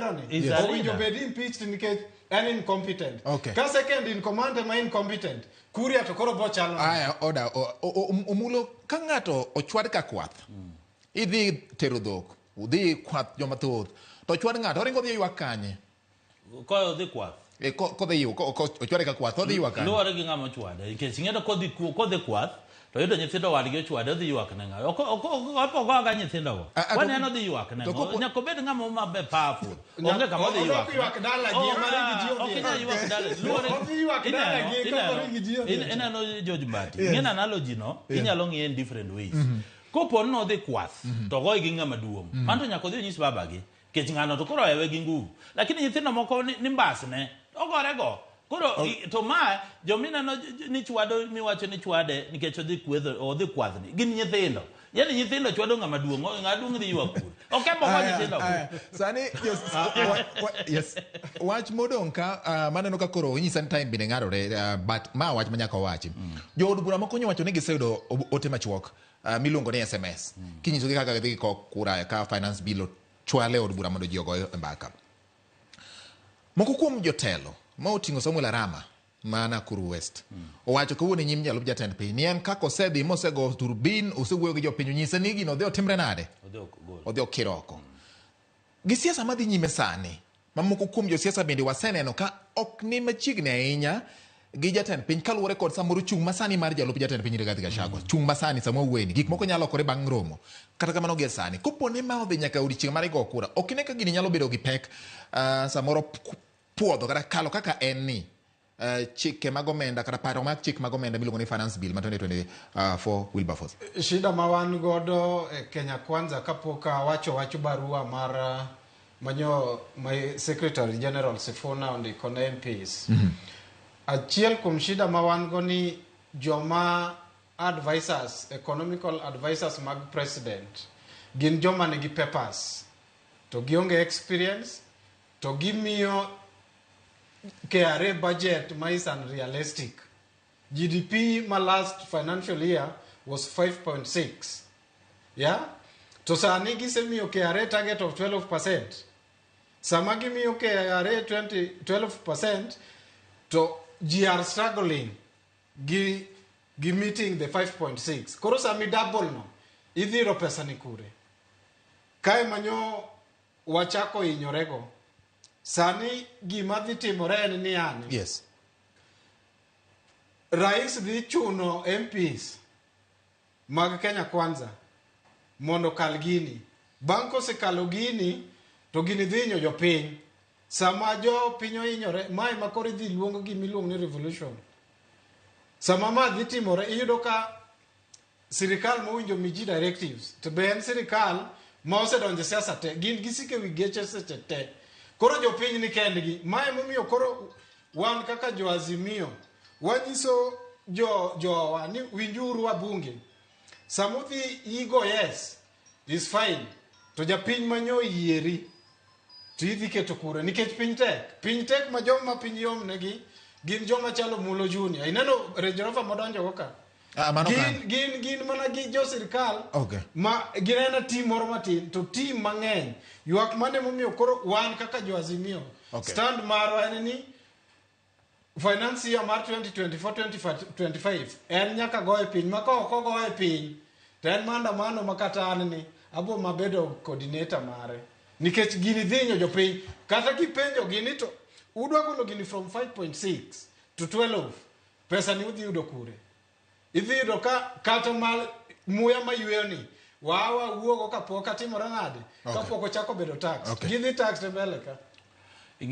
ni Is a owinjo leader. bed impeached nikech en incompetent. Okay. Ka second in command ema incompetent, Kuria to koro bo chalo. Aya, oda, Omulo, ka ng'ato ochwad ka kwath, idhi tero dhok, udhi kwath joma thoth, to ochwad ng'ato, oringo odhi oywak kanye? Ko odhi kwath. E, kodhi ochwade ka kwath, odhi ywak kanye? Luwore gi ng'ama ochwade. Nikech ing'e ni kodhi kwath, to yudo nyithindo wadgi ochwade, odhi ywak ne ng'a? Ok ogoga nyithindogo. Kwani en odhi ywak ne ng'a? Nyaka obed ng'ama mabe powerful. Onge kama odhi ywak. Odok ywak dala gi ema ringi ji Ok odhi. inyal ywak dala. Luwore Odhi ywak dala gi kaka ringi ji odhi. Ineno George Mbati. Ing'e ni analogy no, inyalo ng'iye in different ways. Kopo ni nodhi kwath, to ogoye gi ng'ama duong'. Mano to nyaka odhi onyis babagi. Nikech ng'ano to koro ohewe gi nguvu. Lakini nyithindo moko ni mbasne, ogore go. Koro to ma jomineno ni chwado miwacho ni chwade nikech odhi kwedho odhi kwathni gin nyithindo. Yaani nyithindo chwado ng'ama duong', ng'ama duong' dhi ywak kure. Ok ema ogo nyithindo go. Aya, sani yes, wach modong' ka maneno ka koro inyisa ni time bende ng'adore but ma wach ma nyaka owachi. Jood bura moko nyowacho ni giseyudo ote machuok miluongo ni SMS kinyisogi kaka gidhi go kura ka finance bill ochwal e od bura mondo ji ogo mbaka. Moko kuom jotelo ma oting'o Samuel Arama ma Nakuru West owacho kawuono e nyim jalup jatend piny ni en kaka osedhi mosego turbin osewuoyo gi jopiny onyise ni gino odhi otimre nade odhi okir oko. Gi siasa madhi nyime sani ma moko kuom josiasa bende waseneno ka ok ni machiegni ahinya gi jatend piny kaluwore kod samoro chung' masani mar jalup jatend piny Rigathi Gachagua. Chung' masani sama wawuoyeni gik moko nyalo lokore bang' romo. Kata kamano gie sani kopo ni ma odhi nyaka odiochieng' mar go kura ok ine ka gini nyalo bedo gi pek samoro puodho kata kalo kaka en ni chike mag omenda kata paro mag chik mag omenda miluongo ni finance bill ma 2024 Wilberforce. Shida ma wan godo e Kenya Kwanza kapok awacho wach barua mar manyo my Secretary General Sifuna ondiko ne MPs. Achiel kuom shida ma wan go ni joma advisors, economical advisors mag president gin joma nigi papers to gionge experience to gimiyo KRA budget ma is unrealistic. GDP ma last financial year was 5.6. Yeah? To sani gisemiyo KRA target of 12%. Sama gimiyo KRA 20, 12% to ji are struggling gi meeting the 5.6. Koro sami double no, idhi yudo pesa ni kure? Kae manyo wachako hinyorego. Sani gima dhi timore en ni yani. Rais dhi chuno MPs mag Kenya Kwanza mondo okal gini. Bang' kosekalo gini, to gini dhi hinyo jopiny. Sama jopiny ohinyore, mae ma koro idhi luong gima iluongo ni revolution. Sama ma dhi timore, iyudo ka sirikal mowinjo mi ji directives, to be en sirikal ma osedonjo e siasa te, gin gisike wi geche seche te. Koro jopiny ni kendgi. Mae momiyo koro wan kaka jo Azimio, wanyiso jowa ni winjuru wabunge. Sama udhi igo yes, is fine. To japiny manyo yieri, to idhi keto kure nikech piny tek. Piny tek ma joma piny yomnegi gin joma chalo Mulo Junior. Ineno Range Rover modonjo go ka? Mano Gin, kan. gin mana gi jo sirkal Okay. ma gin ena team moro matin to team mang'eny ywak mane momiyo koro wan kaka jo Azimio Okay. stand marwa en ni finance year mar 2024-2025 en nyaka goye piny ma ka ok ogoye piny to en maandamano ma kata an ni abo mabedo coordinator mare nikech gini dhi hinyo jopiny kata kipenjo gini to udwa golo gini from 5.6 to 12 pesa ni udhi yudo kure idhi yudo ka kata ma muya mayweyo ni wawa wuogo kapok atimore nade Okay. kapok ochako bedo tax Okay. gidhi tax e mbele ka.